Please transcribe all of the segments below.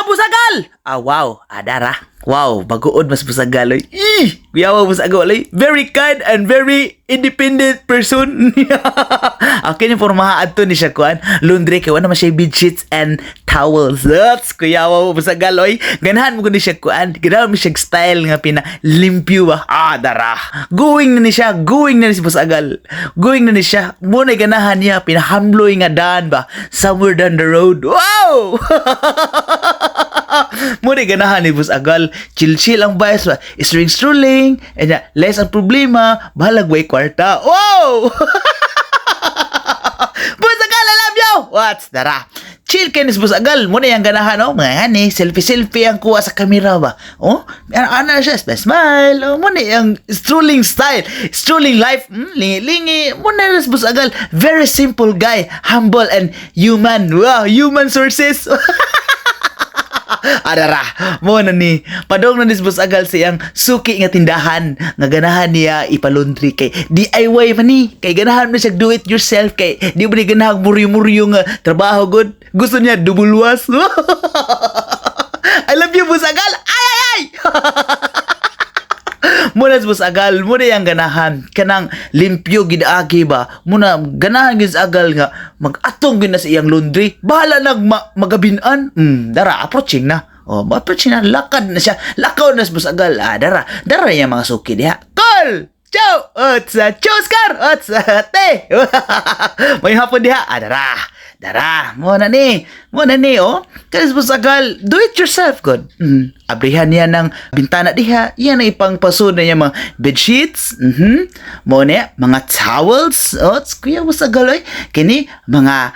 Busagal! Ah, wow. Adara. Wow, baguod mas Busagal oy. Ih, kuyawa Busagal oy. Very kind and very independent person. Okay ni pormaha adto ni siya kuan. Laundry kay wala man siya bed sheets and towels. That's kuyawa Busagal oy. Ganahan mo ni siya kuan. Ganahan mo siya style nga pina limpyo ba. Ah, dara. Going na ni siya, going na ni si Busagal. Going na ni siya. Mo na ganahan niya pinahamloy nga daan ba somewhere down the road. Wow! Mo na ganahan ni Busagal. Chill-chill ang vibes ba. String strolling, and less ang problema, bahalag way kwarta. Wow! Busagal, I love you! What's dara? Chill kay ni Busagal. Mo na yung ganahan, oh. Mga gani, selfie-selfie ang kuha sa kamera ba? Oh, ana siya, smile. Oh, mo na yung strolling style. Strolling life. Lingi-lingi. Mo na yung Busagal. Very simple guy. Humble and human. Wow, human sources. Arara, mo na ni. Padong na ni Boss Agal sa iyang suki nga tindahan nga ganahan niya ipalundri kay DIY man ni. Kay ganahan mo siya do it yourself kay di mo ni ganahan muryo-muryo nga trabaho good. Gusto niya dubulwas. I love you, Boss Agal. Ay ay ay. Muna sa Agal, muna yung ganahan. Kanang limpyo gid agi ba. Muna ganahan gid sa Agal nga mag-atong gid na sa iyang laundry. Bahala nag magabinan. Dara approaching na. Oh, approaching na, lakad na siya. Lakaw na sa Boss Agal. Ah, dara. Dara yung mga suki diha. Call! Ciao! Otsa, ciao Oscar! Otsa, te! May hapon diha. Ah, dara. Dara, mo na ni. Mo na ni, oh. Kasi Boss Agal, do it yourself, good. Abrihan niya ng bintana diha. Yan ang ipangpaso na niya mga bedsheets. Mo na, mga towels. Oh, kuya Boss Agal, oy. Kini, mga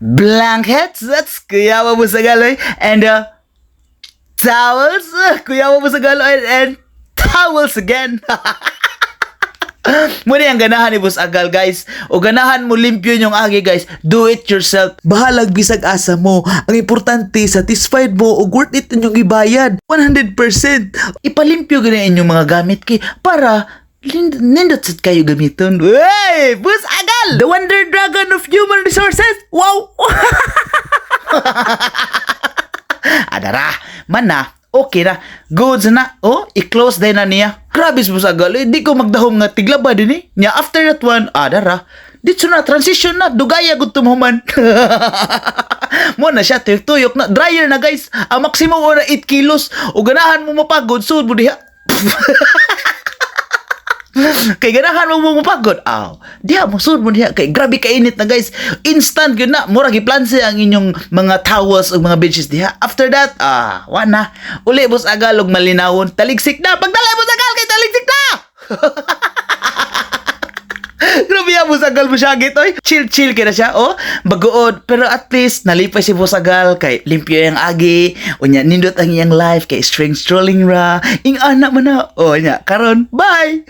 blankets. That's kuya Boss Agal, oy. And, towels. Kuya Boss Agal, oy. And towels again. Muna yung ganahan ni Boss Agal, guys. O ganahan mo limpyo yung agi, guys. Do it yourself. Bahalag bisag asa mo. Ang importante, satisfied mo ug worth it inyong ibayad. 100%. Ipalimpyo gani inyong mga gamit kay para nindot sad kayo gamiton. Wey! Boss Agal! The Wonder Dragon of Human Resources! Wow! Adara, man na, okay na. Goods na. Oh, i-close din na niya. Grabe si Boss Agal. Eh, di ko magdahom nga tiglaba din eh. Nya after that one, adara. Dito na, transition na. Dugaya gud tumuman. Mo na siya, tuyok-tuyok na. Dryer na, guys. Ang maximum na 8 kilos. O ganahan mo mapagod, sud mo diha. Kay ganahan mo mapagod. Aw, diha mo sud mo diha kay grabe kainit na, guys. Instant gyud na, mura giplanse ang inyong mga towels ug mga bedsheets diha. After that, ah, wa na. Uli Boss Agal og malinawon. Taligsik na. Pagdala Boss Agal kay taligsik na. Grabe ang Boss Agal mo siya oy. Chill chill kay na siya oh. Bagood pero at least nalipay si Boss Agal kay limpyo yang agi. Unya nindot ang iyang life kay string strolling ra. Ing ana man na. Oh nya karon bye.